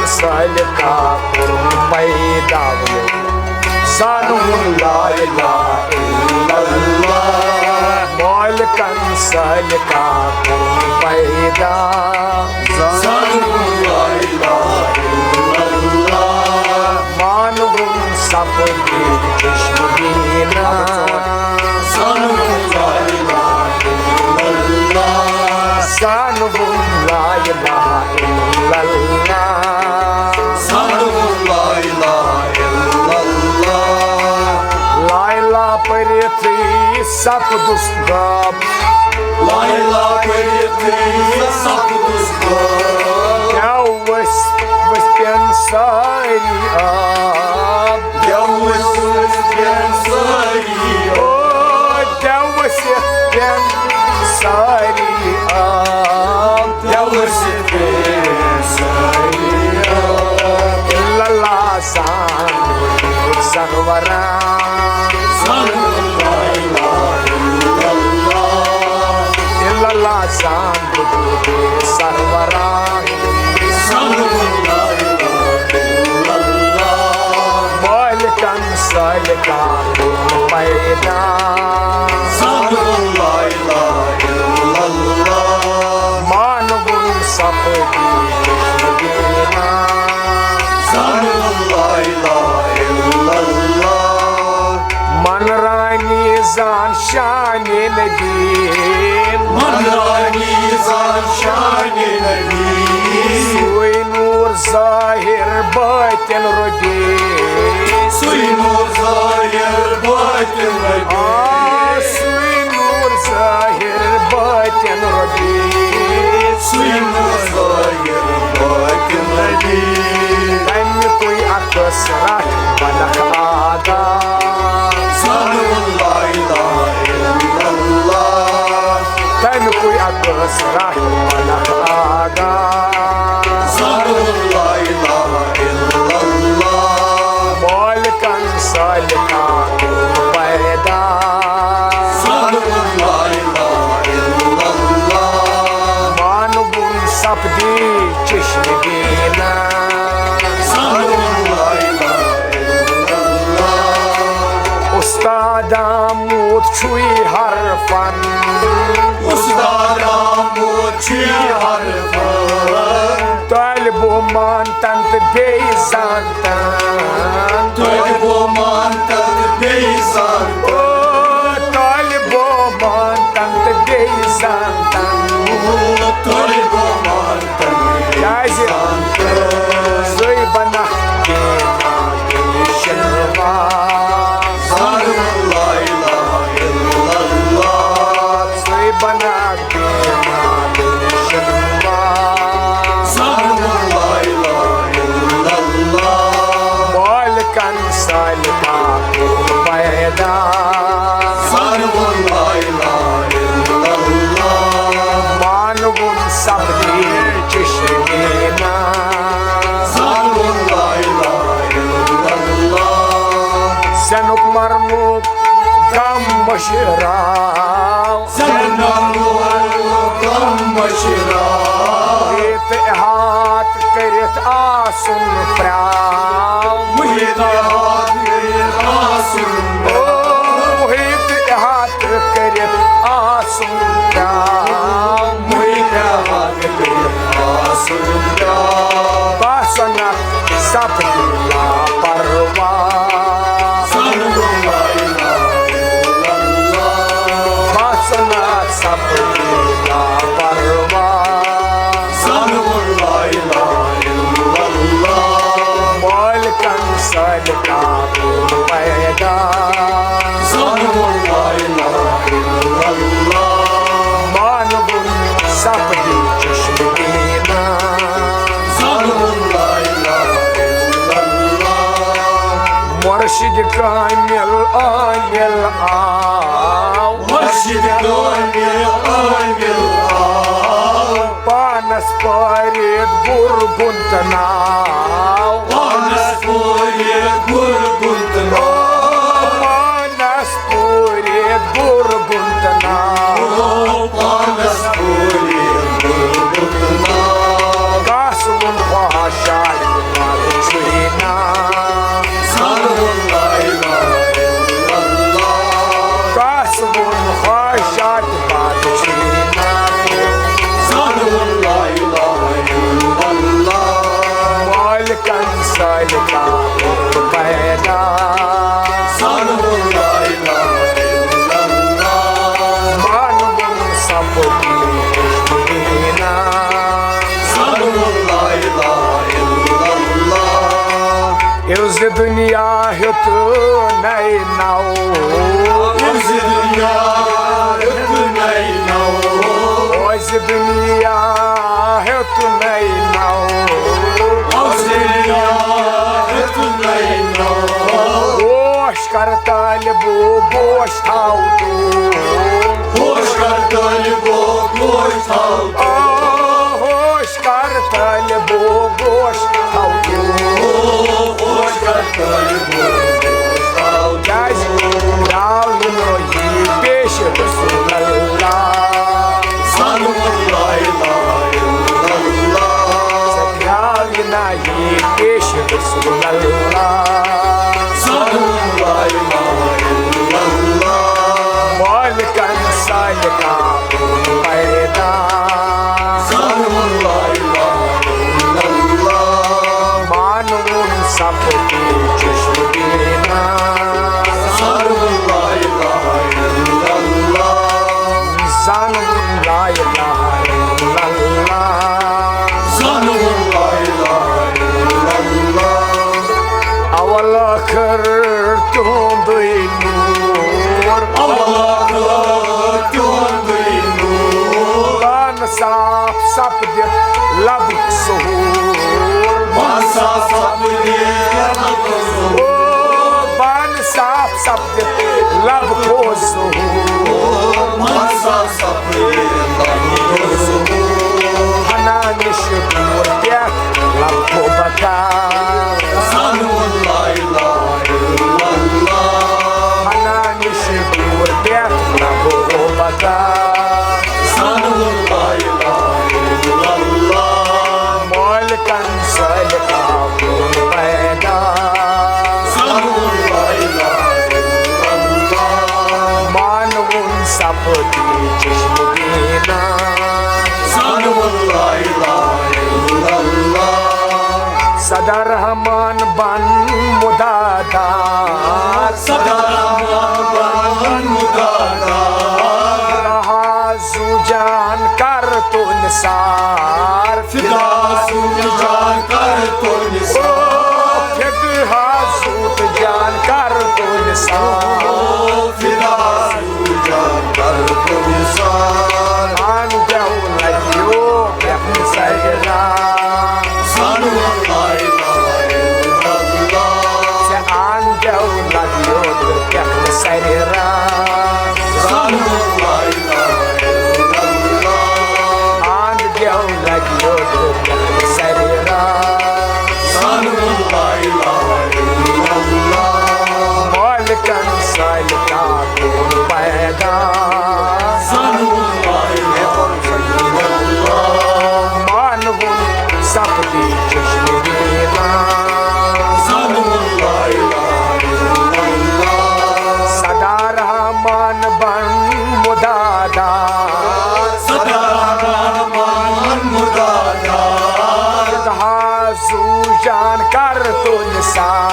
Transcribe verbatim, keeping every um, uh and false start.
سالکا کوٚرُن پیدا۔ زانُن لا الہ الا اللہ۔ مالکن سالکا کوٚرُن پیدا۔ زانُن لا الہ الا اللہ۔ مانوُن سپدی چشم بینا۔ زانُن لا الہ الا اللہ۔ زانُن لا الہ الا اللہ۔ زانُن لا الہ الا اللہ۔ لا الہ پٔرِتھٕے سپدُس غاب۔ لا الہ پٔرِتھٕے سپدُس غاب۔ گٮ۪و ؤسۍ، ؤسۍ پٮ۪ن سٲری آب۔ گٮ۪و ؤسۍ، ؤسۍ پٮ۪ن سٲری آب۔ او، گٮ۪و ؤسِتھ پٮ۪ن سٲری آب۔ گٮ۪و ؤسِتھ پٮ۪ن سٲری آب۔ الا اللہ زان سروران۔ زان لا الہ الا اللہ۔ الا اللہ زان سروران۔ زان لا الہ الا اللہ۔ مالکن سالکا کوٚرُن پیدا۔ زانُن لا الہ الا اللہ۔ مانوُن سپدی چشم بینا۔ زانُن لا الہ الا اللہ۔ من رانی زان شان نبی۔ من رانی زان شان نبی۔ سُے نور ظاہر باطن ربی۔ سُے نور ظاہر باطن ربی۔ آ، سُے نور ظاہر باطن ربی۔ سُے نور ظاہر باطن ربی۔ تَمہِ کُے اکس رٹھ بنکھ آگاہ۔ زانُن لا الہ الا اللہ۔ تَمہِ کُے اکس رٹھ بنکھ آگاہ۔ زانُن لا الہ الا اللہ۔ مالکن سالکا کوٚرُن پیدا۔ زانُن لا الہ الا اللہ۔ مانوُن سپدی چشم بینا۔ زانُن لا الہ الا اللہ۔ استاد آمُت چھُے ہر فن۔ استاد آمُت چھُے ہر فن۔ طالب و مان تن تہٕ بیٚیہِ زان تن۔ طالب و مان تن تہٕ بیٚیہِ زان تن۔ او، طالب و مان تن تہٕ بیٚیہِ زان تن۔ او، طالب و مان تن تہٕ بیٚیہِ کیٛازِ؟ زان تن۔ سُے بنکھ بینا دِلہِ شنوا۔ زانُن لا الہ الا اللہ۔ سُے بنکھ بینا دِلہِ شنوا۔ زانُن لا الہ الا اللہ۔ مالکن سالکا کوٚرُن پیدا۔ زانُن لا الہ الا اللہ۔ مانوُن سپدی چشم بینا۔ زانُن لا الہ الا اللہ۔ زینُک مرنُک غم مٔشراو۔ زینُک مرنُک غم مٔشراو۔ محیط احاطہٕ کٔرِتھ آسُن پرٛاو۔ محیط احاطہٕ کٔرِتھ آسُن پرٛاو۔ محیط احاطہٕ کٔرِتھ آسُن پرٛاو۔ محیط احاطہٕ کٔرِتھ آسُن پرٛاو۔ باسنت سپدی لاپرواہ۔ زانُن لا الہ الا اللہ۔ باسنت سپدی لاپرواہ۔ زانُن لا الہ الا اللہ۔ مالکن سالکا کوٚرُن پیدا۔ زانُن لا الہ الا اللہ۔ مانوُن سپدی چشم بینا۔ زانُن لا الہ الا اللہ۔ مرشد کامل عامل آو۔ مرشد کامل عامل آو۔ پانس پٲرِتھ گُر گُنتہٕ ناو۔ پانس پٲرِتھ گُر گُنتہٕ ناو۔ پانس پٲرِتھ گُر گُنتہٕ ناو۔ پانس پٲرِتھ گُر گُنتہٕ ناو۔ کاسہٕ وُن خواہشات اِلزِ دُنیا ہیوٚت نَے نَو۔ اِلزِ دُنیا ہیوٚت نَے نَو۔ اِلزِ دُنیا ہیوٚت نَے نَو۔ اِلزِ دُنیا ہیوٚت نَے نَو۔ ہوش کر طالبو، گوش تھاو تو۔ ہوش کر طالبو، گوش تھاو تو۔ آ، ہوش کر طالبو، گوش تھاو تو۔ ہوش کر طالبو، گوش تھاو تو۔ کیازِ درٛاو یہِ نوٚو یہِ پیش رسول اللہ۔ سلام اللہ، لا الہ الا اللہ۔ درٛاو یہِ نوٚو یہِ پیش رسول اللہ۔ سلام اللہ، لا الہ الا اللہ۔ مالکن سالکا پیدا۔ سلام اللہ، لا الہ الا اللہ۔ مانوُن سپدِ چشم بینا۔ سلام اللہ، لا الہ الا اللہ۔ زانوُن لا الہ الا اللہ۔ زانوُن لا الہ الا اللہ۔ اول ٲخر تِہُنٛدُے نوٗر۔ اول ٲخر تِہُنٛدُے نوٗر۔ پانہٕ صاف سپدِتھ لبُک ظہوٗر۔ پانہٕ صاف سپدِتھ لبُک ظہوٗر۔ او، پانہٕ صاف سپدِتھ لبُک ظہوٗر۔ ہنا نِش دوٗر پٮ۪ٹھ لبُک بکار۔ سلام اللہ، لا الہ الا اللہ۔ ہنا نِش دوٗر پٮ۪ٹھ لبُک بکار۔ سلام اللہ، لا الہ الا اللہ۔ مالکن سالکا پیدا۔ سلام اللہ، لا الہ الا اللہ۔ مانوُن سپدِ چشم بینا۔ سلام اللہ، لا الہ الا اللہ۔ سدا رحمان بن مدادار۔ سدا رحمان بن مدادار۔ رہا زو جان کر تو نثار۔ فدا زو جان کر تو نثار۔ فدا زو جان کر تو نثار۔ فدا زو جان کر تو نثار۔ آن دیو لگیو پٮ۪ٹھ سرِ راہ۔ سلام اللہ، لا الہ الا اللہ۔ ژےٚ آن دیو لگیو پٮ۪ٹھ سرِ راہ۔ سلام اللہ، لا الہ الا اللہ۔ آن دیو لگیو پٮ۪ٹھ سرِ راہ۔ سلام اللہ، لا الہ الا اللہ۔ مالکن سالکا پیدا۔ سلام اللہ، لا الہ الا اللہ۔ مانوُن سپدِ چشم بینا۔ سلام اللہ، لا الہ الا اللہ۔ سدا رحمان بن مدادار۔ سدا رحمان بن مدادار۔ تہا زو جان کر تو نثار۔